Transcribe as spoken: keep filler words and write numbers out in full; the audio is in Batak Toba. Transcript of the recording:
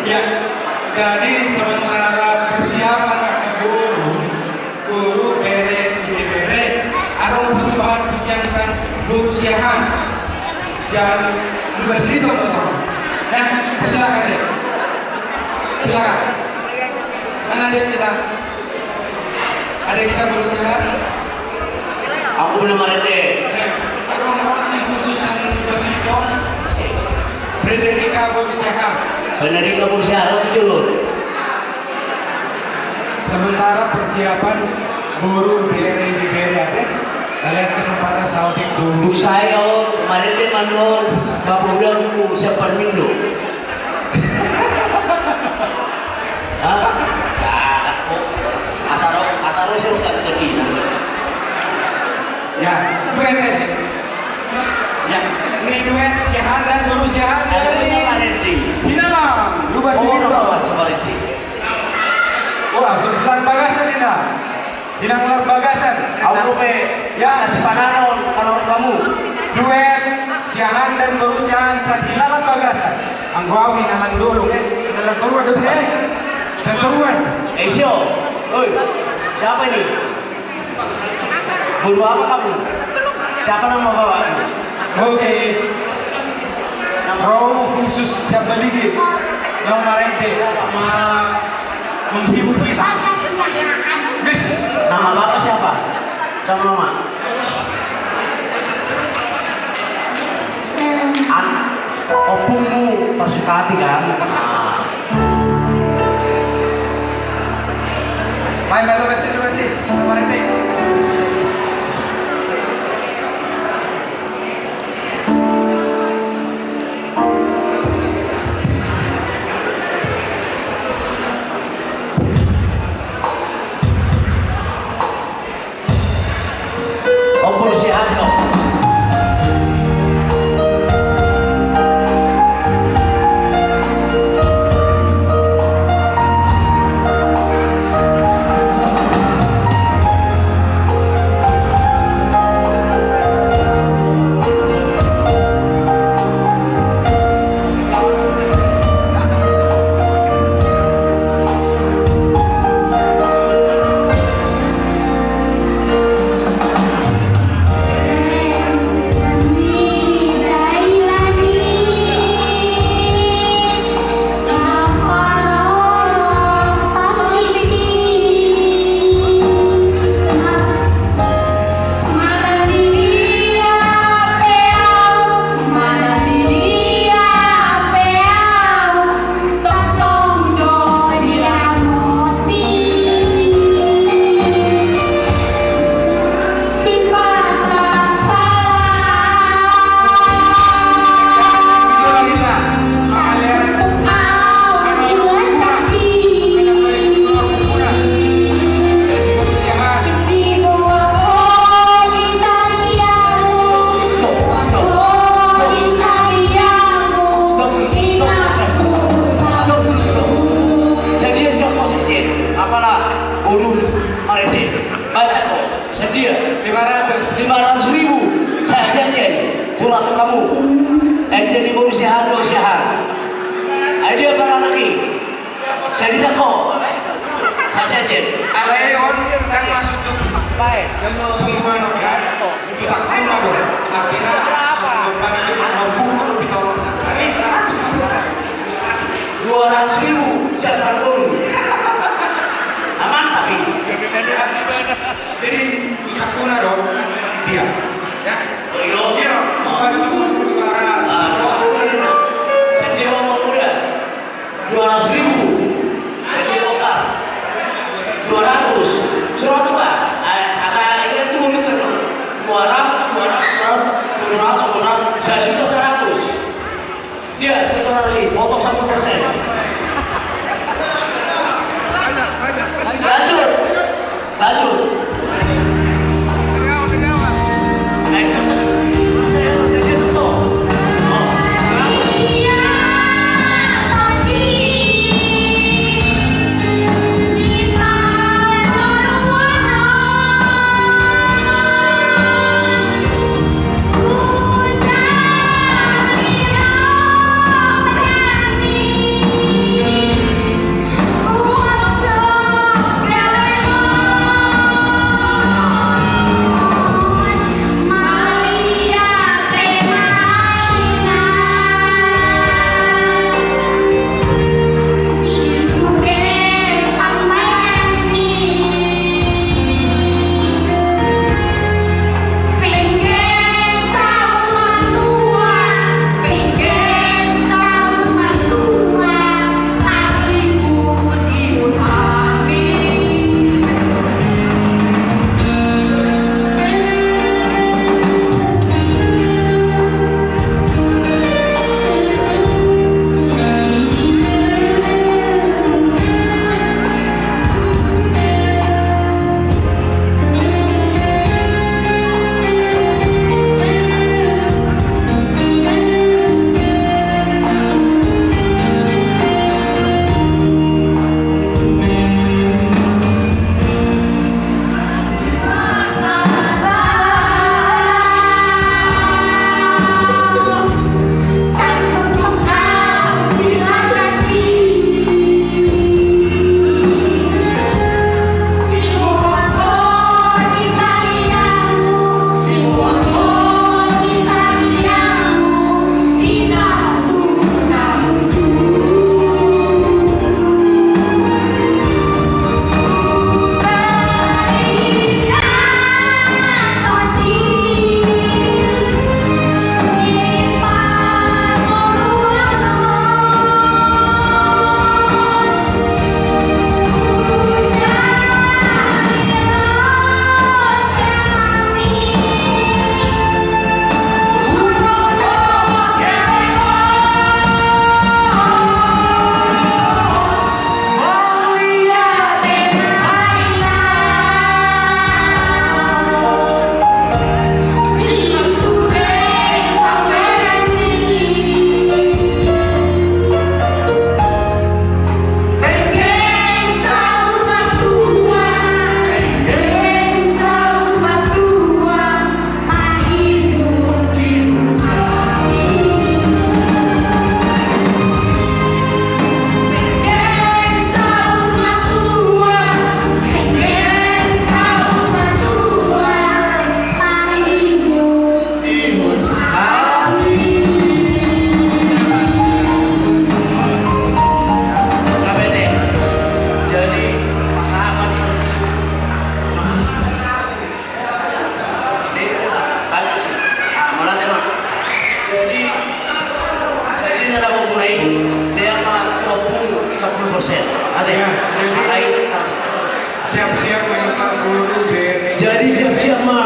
Ya, jadi sementara persiapan kakak boru, boru, bere, ibebere, adong persembahan pujian sian boru Siahaan, sian Lumban Siliton, oto. Nah, persilakan deh. Silakan. Mana dia kita? Ada kita boru Siahaan. Aku belum ada deh. Aduh, orang ini khusus yang bersih, Bang. Frederica boru Siahaan. Frederica boru Siahaan, lo tuh dulu. Sementara persiapan boru, bere, ibebere, ate. Kalian kesempatan saotik dulu. Duk saya, oh, kemarin dia mandor, bapak udah dulu, siap permindo. Hah? Ya, dakko. Asa ro, asa ro si ro kan tadi, nah. Ya, duet, eh. Ya, ini duet Siahaan dan boru Siahaan dari Hinalang, Lumban Siliton. Oh, Lumban Siliton. Wah, kebetulan bagasan ini, nah. Hinalang bagasan. Au pe, ya, kasih pananon kalau kamu. Duet Siahaan dan boru Siahaan sian Hinalang bagasan. Anggo au Hinalang Dolok, eh, Hinalang Toruan do, eh. Hinalang Toruan. Eh, sio. Oi, siapa ini? Boru apa kamu? Siapa nama bapakmu? Oke. Ro khusus sian Balige. Yang marende, ma-, menghibur kita. Yes. Nama bapak siapa? Sama mama. An-, ompungmu tersukati kan? Nah. Baik, terima kasih, terima kasih. Sama Rente. Ompung Siahaan do. Stop, stop, stop. Stop, stop, stop dulu, stop. Sadia sian ho sekjen, apala boru marende. Baca ko, sadia? Lima ratus. Lima ratus ribu. Sa-, sekjen, curhat tu kamu. Ende ni boru Siahaan do, Siahaan. Ai dia para lagi. Jadi sako. Sa sekjen. Alai on ndang masuk tu pungguan on kan. Tu takuna do. Artina, so, beban itu mau buku lebih tolong. Dua ratus ribu siap berburu. Aman tapi. Jadi tu takuna do. Dia. Ya. Iro, iro. Beban itu buku bara. Ah, dua ratus ribu. Dua ratus ribu. Jadi bongkar. Dua ratus. Surat apa? Eh, asa ingat tu murid tu. Dua ratus, dua ratus, dua ratus, dua ratus, dua ratus, sejuta seratus. Dia, sejuta seratus, potong satu persen. Lanjut. Lanjut. Dia ma dua puluh, sepuluh persen. Ada ya? Jadi, siap-siap ma, jadi siap-siap ma.